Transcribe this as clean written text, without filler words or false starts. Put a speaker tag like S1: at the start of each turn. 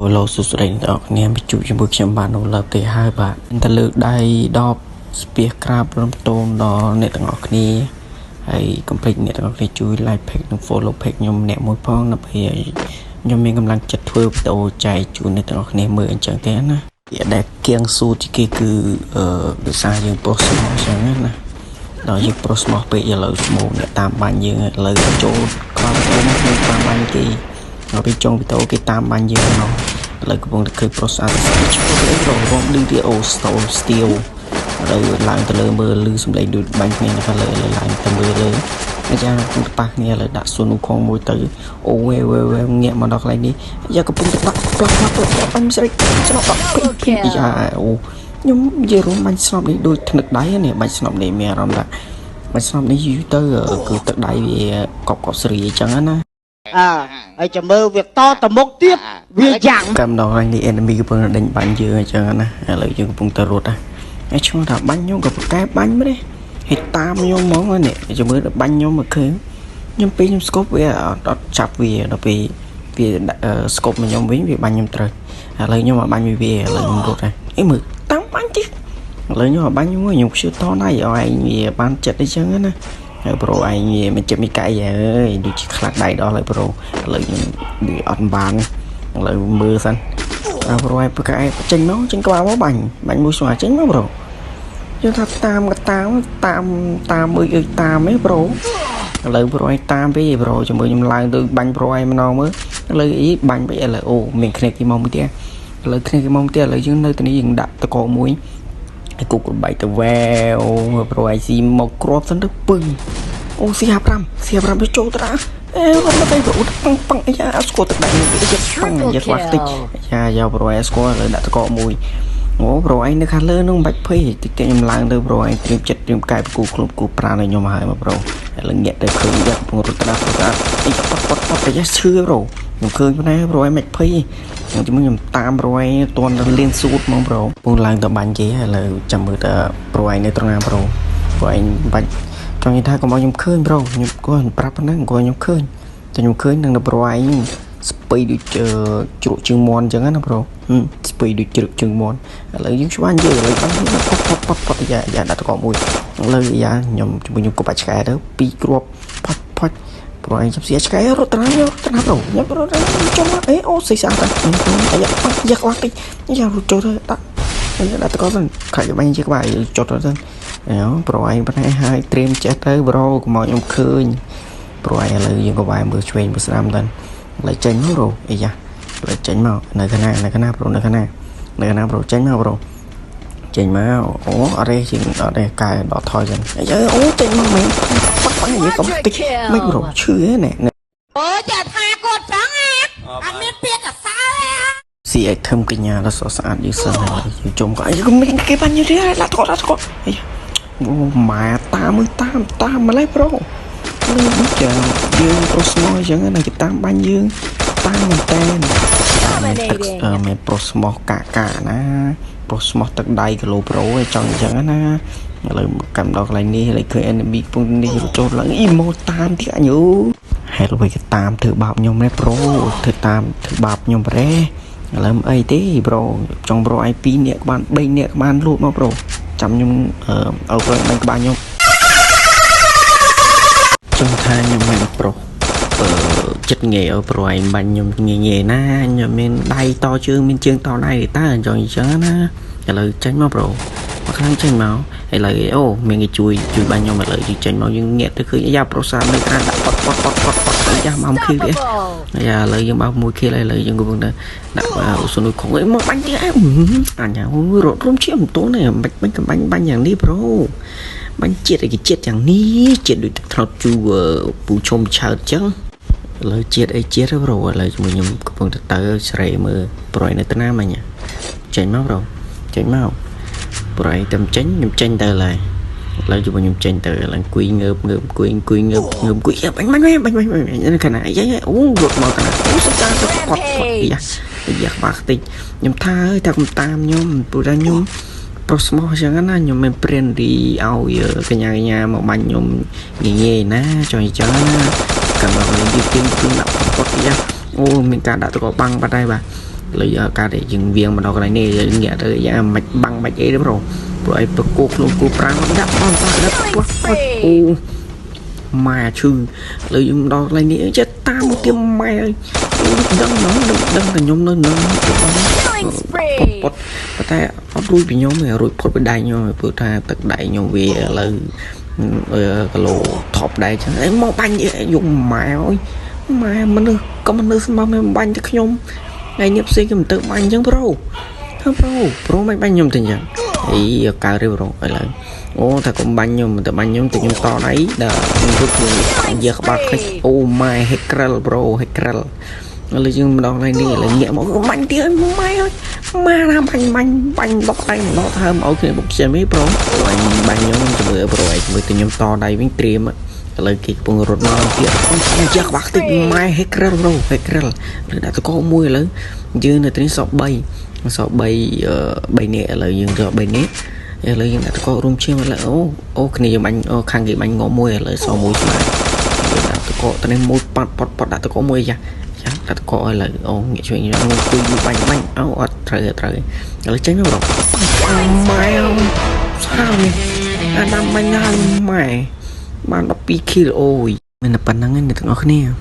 S1: Hello សួស្តីអ្នកទាំងអស់គ្នាមកជួបជាមួយខ្ញុំបាទនៅលើទេហើយបាទតែលើកដៃ10ស្ពាសក្រាបរំតូនដល់អ្នកទាំងអស់គ្នាហើយកុំភ្លេចអ្នកទាំងអស់គ្នាជួយ like page និង follow page ខ្ញុំម្នាក់មួយផងដើម្បីឲ្យខ្ញុំមានកម្លាំងចិត្តធ្វើវីដេអូចែកជូនអ្នកទាំងអស់គ្នាមើលអញ្ចឹងទេណាវាដែលគៀងស៊ូជាគេគឺអឺដោយសារយើងប្រុសស្មោះអញ្ចឹងណាដល់យើងប្រុសស្មោះពេកឥឡូវស្មោះអ្នកតាមបាញ់យើងឥឡូវចូលក្បាលវីដេអូមកខ្ញុំតាមបាញ់គេដល់ពេលចុងវីដេអូគេតាមបាញ់យើងមកឥឡូវកំពុងតែឃើញប្រុសស្អាតស្អាតឈ្មោះអីររំឌឺទីអូ stole steal ឥឡូវឡើងទៅលើមើលលឺសំឡេងដូចបាញ់គ្នានៅខាងលើឥឡូវឡើងទៅមើលលើអាចារ្យកំពុងតែប៉ះគ្នាឥឡូវដាក់សួនខងមួយទៅអូវេវេវេងាកមកដល់កន្លែងនេះយ៉ាកំពុងតែដាក់ផ្លាស់ផ្លាស់ផ្លាស់បាញ់ស្រីស្នប់ដាក់ពីពីយ៉ាអូខ្ញុំនិយាយរួមបាញ់ស្នប់នេះដូចថ្នឹកដៃនេះបាញ់ស្នប់នេះមានអារម្មណ៍ថាបាញ់ស្នប់នេះយូរទៅគឺទឹកដៃវាកប់កប់ស្រីអញ្ចឹងណា
S2: អើហើយចាំមើលវាតទៅមុខទៀតវាយ៉ាង
S1: កម្មដល់ហើយនេះ enemy កំពុងតែដេញបាញ់យើងអញ្ចឹងណាឥឡូវយើងកំពុងតែរត់ណាហើយឆ្ងល់ថាបាញ់ខ្ញុំក៏ប្រកែបាញ់ម្នេះហើយតាមខ្ញុំហ្មងនេះចាំមើលបាញ់ខ្ញុំមកឃើញខ្ញុំពេលខ្ញុំ scope វាអត់ចាប់វាដល់ពេលវា scope មកខ្ញុំវិញវាបាញ់ខ្ញុំត្រូវឥឡូវខ្ញុំអត់បាញ់វាឥឡូវខ្ញុំរត់ហើយអីមើលតាមបាញ់ទៀតឥឡូវខ្ញុំអត់បាញ់ខ្ញុំខ្ញុំខ្ជិលតដៃឲ្យឯងវាបានចិត្តអីចឹងណាហើយ bro ឯងវាមិនចិត្តមិនកៃអើយដូចជាខ្លាក់ដៃដល់ហើយ bro ឥឡូវខ្ញុំវាអត់បានឥឡូវមើលសិនអើ bro ឯងប្រកែចេញមកចេញក្បាលមកបាញ់បាញ់មួយស្វាចេញមក bro យើងថាតាមក៏តាមតាមតាមអើយអើយតាមឯង bro ឥឡូវ bro ឯងតាមពេក bro ជាមួយខ្ញុំឡើងទៅបាញ់ bro ឯងម្ដងមើលឥឡូវអីបាញ់ពេកឥឡូវអូមានគ្នាគេមកមួយទៀតឥឡូវគ្នាគេមកមួយទៀតឥឡូវយើងនៅទីនេះយើងដាក់តកមួយហើយគូកបែកទៅវែអូ bro ឯងស៊ីមកគ្រាប់សិនទៅពឹងអូស៊ី55ស៊ី55ទៅចូលទៅណាអេរត់មកទៅ bro ប៉ឹងប៉ឹងអាយ៉ាស្គាល់ទឹកដៃនេះវាប៉ឹងអាយ៉ាស្វាតិចយ៉ាយ៉ា bro ឯងស្គាល់ឥឡូវដាក់តកមួយអូ bro ឯងនៅខាងលើនោះមិនបាច់ភ័យតិចតិចខ្ញុំឡើងទៅ bro ឯងត្រៀមចិត្តត្រៀមកាយប្រគូខ្លួនគូប្រាណឲ្យខ្ញុំហើយមក bro ឥឡូវងាកទៅឃើញយ៉ាកំពុងរត់ទៅដល់ស្អាតអីប៉ត់ប៉ត់ប៉ត់តែយ៉ាឈឺ bro ខ្ញុំឃើញប៉ុណ្ណា bro ឯងមិនភ័យខ្ញុំជាមួយខ្ញុំតាម bro ឯងតន់លៀនស៊ូតហ្មង bro ពងឡើងទៅបាញ់គេឥឡូវចាំមើលតើ bro ឯងនៅត្រង់ណា bro bro ឯងបាច់ចង់និយាយថាកុំឲ្យខ្ញុំឃើញ bro ខ្ញុំគាត់ប្រាប់ប៉ុណ្ណឹងគាត់ខ្ញុំឃើញតែខ្ញុំឃើញនឹង bro ឯងស្ពៃដូចជ្រក់ជើងមន់អញ្ចឹងណា bro ស្ពៃដូចជ្រក់ជើងមន់ឥឡូវយើងច្បាស់និយាយឥឡូវបាញ់ផុតផុតផុតផុតយ៉ាយ៉ាដាក់តកមួយឥឡូវយ៉ាខ្ញុំជាមួយខ្ញុំគប់អាចឆ្កែទៅពីរគ្រាប់ផុតផុត bro ឯងចាប់ស៊ីឆ្កែរត់ទៅណារត់ទៅណា bro ខ្ញុំរត់ទៅចុះអេអូស៊ីស្អាតតែអាយ៉ាយ៉ាក្បាលតិចយ៉ារត់ចូលទៅដាក់ដាក់តកទៅខាច់បាញ់ជាក្បាលចុតទៅអេ bro ឯងប៉ុណ្ណេះហើយត្រៀមចេះទៅ bro កុំឲ្យខ្ញុំឃើញ bro ឯងឥឡូវយើងក៏វាយមើលឆ្វេងមើលស្ដាំទៅឥឡូវចេញមក bro អីយ៉ាឥឡូវចេញមកនៅខាងណានៅខាងណា bro នៅខាងណានៅខាងណា bro ចេញមក bro ចេញមកអូអត់ទេជាងអត់ទេកែដកថយចឹងអីអូចេញមកមែនប៉ាក់ប៉ាក់និយាយកុំតិចមិន bro ឈឺហ៎ណែ
S3: អូចាថាគាត់ចឹងអាអត់មានពាក្យសរសើរទេ
S1: ស៊ី item កញ្ញាដ៏ស្រស់ស្អាតយើងសិនហើយយើងជុំក៏អីក៏មានគេបាញ់យទេដាក់ថតដាក់ថតអីអូម៉ែតាមមើលតាមតាមម្លេះ bro លើចាយើងប្រុសស្មោះអញ្ចឹងណាគេតាមបាញ់យើងតាមមែនតែនទឹកមែនប្រុសស្មោះកាកាណាប្រុសស្មោះទឹកដៃគីឡូ bro ឯងចង់អញ្ចឹងណាឥឡូវកម្មដល់កន្លែងនេះឥឡូវឃើញ enemy កំពុងនេះរត់ចូលឡើងអ៊ីម៉ូតាមទៀតអញអូហេតុអ្វីគេតាមធ្វើបាបខ្ញុំនេះ bro ធ្វើតាមធ្វើបាបខ្ញុំប្រេឥឡូវមិនអីទេ bro ចង់ bro ឯង2នាក់បាន3នាក់បានលួចមក bro ចាំខ្ញុំឲ្យ bro បាញ់ក្បាលខ្ញុំចង់ថាខ្ញុំមិនប្រុសអឺចិត្តងាយឲ្យ bro ឯងបាញ់ខ្ញុំងាយងាយណាខ្ញុំមានដៃតជើងមានជើងតដៃតើចង់អញ្ចឹងណាឥឡូវចេញមក bro មកខ្លាំងចេញមកឥឡូវអូមានគេជួយជួយបាញ់ខ្ញុំឥឡូវយើងចេញមកយើងងាកទៅឃើញអាយ៉ាប្រុសសានៅខាងដាក់ប៉ត់ប៉ត់ប៉ត់ប៉ត់ប៉ត់អាយ៉ាមកខៀវទៀតអាយ៉ាឥឡូវយើងបើកមួយខៀវឥឡូវយើងកំពុងតែដាក់អូសុនុយខងអីមកបាញ់ទៀតអញ្ញារត់រុំជាមិនតនេះមិនបាញ់កំបាញ់បាញ់យ៉ាងនេះ bro បាញ់ជាតិអីគេជាតិយ៉ាងនេះជាតិដូចទឹកថ្នោតជូរពូឈុំឆើតចឹងឥឡូវជាតិអីជាតិ bro ឥឡូវជាមួយខ្ញុំកំពុងតែទៅស្រេមើល bro នៅតាណាមិញចេញមក bro ចេញមក bro ឯងតែចេញខ្ញុំចេញទៅឡើយឥឡូវជាមួយខ្ញុំចេញទៅឡើងអង្គុយងើបងើបអង្គុយអង្គុយងើបងើបអង្គុយបាញ់បាញ់បាញ់បាញ់បាញ់បាញ់ខណៈអីអូរត់មកកណាអូសុតាទៅគាត់គាត់យ៉ាយ៉ាក្បាលខ្ទេចខ្ញុំថាអើយតែកុំតាមខ្ញុំព្រោះថាខ្ញុំ ប្រុសស្មោះអញ្ចឹងណាខ្ញុំមិនព្រានរីឲ្យកញ្ញាកញ្ញាមកបាញ់ខ្ញុំងាយងាយណាចង់អញ្ចឹងណាកាលមកលេងយឺទៀងគឺដាក់ផុតយ៉ាអូមានការដាក់តកបាំងបាត់ហើយបាទ លើការដែលយើងវៀងមកដល់កន្លែងនេះយើងងាកទៅយ៉ាមិនបាំងមិនអីទេ bro ព្រោះអីប្រកោខ្លួនគូប្រាំងដាក់អនសាដាក់ពោះអូម៉ែឈឺលើយើងដល់កន្លែងនេះចេះតាមមកទៀតម៉ែអើយដឹងហ្មងដឹងតែខ្ញុំនៅនឹង
S3: Killing spree.
S1: ពុតប៉ុន្តែអត់រួចពីខ្ញុំទេរួចផុតពីដៃខ្ញុំព្រោះថាទឹកដៃខ្ញុំវាឥឡូវគីឡូថប់ដែរចឹងមកបាញ់យំម៉ែអើយម៉ែមនុស្សក៏មនុស្សស្មោះមិនបាញ់ទៅខ្ញុំថ្ងៃនេះផ្សេងគេមិនទៅបាញ់ចឹង bro ហ៎ bro bro មិនបាញ់ខ្ញុំទៅចឹងអីកើតទេ bro ឥឡូវអូតែកុំបាញ់ខ្ញុំតែបាញ់ខ្ញុំទៅខ្ញុំតដៃដល់ខ្ញុំរត់ខ្ញុំយាក្បាលខិចអូម៉ែហេក្រល bro ហេក្រលឥឡូវយើងម្ដងនេះឥឡូវងាកមកបាញ់ទៀតម៉ែអើយម៉ាណាបាញ់បាញ់បាញ់ដកដៃដកថើមឲ្យគ្នាបុកចាំឯង bro បាញ់បាញ់ខ្ញុំជាមួយ bro ឯងជាមួយទៅខ្ញុំតដៃវិញត្រៀមឥឡូវគេកំពុងរត់មកទៀតអូយ៉ាក្បាក់តិចម៉ែហេក្រល bro ហេក្រលឬដាក់តកមួយឥឡូវយើងនៅទីសក់3សក់3 3នាក់ឥឡូវយើងសក់3នាក់ឥឡូវយើងដាក់តករួមឈាមឥឡូវអូអូគ្នាយើងបាញ់អូខាងគេបាញ់ងមួយឥឡូវសមួយស្មើយើងដាក់តកទៅនេះមួយប៉ាត់ប៉ាត់ប៉ាត់ដាក់តកមួយយ៉ាយ៉ាដាក់តកឥឡូវអូងាកជួយខ្ញុំអង្គុយបាញ់បាញ់អូអត់ត្រូវត្រូវឥឡូវចេញមកម៉ែស្ហាវនេះអាដាមបាញ់ហើយម៉ែបាន12 kill អូយមានតែប៉ុណ្្នឹងឯងអ្នកទាំងអស់គ្នា។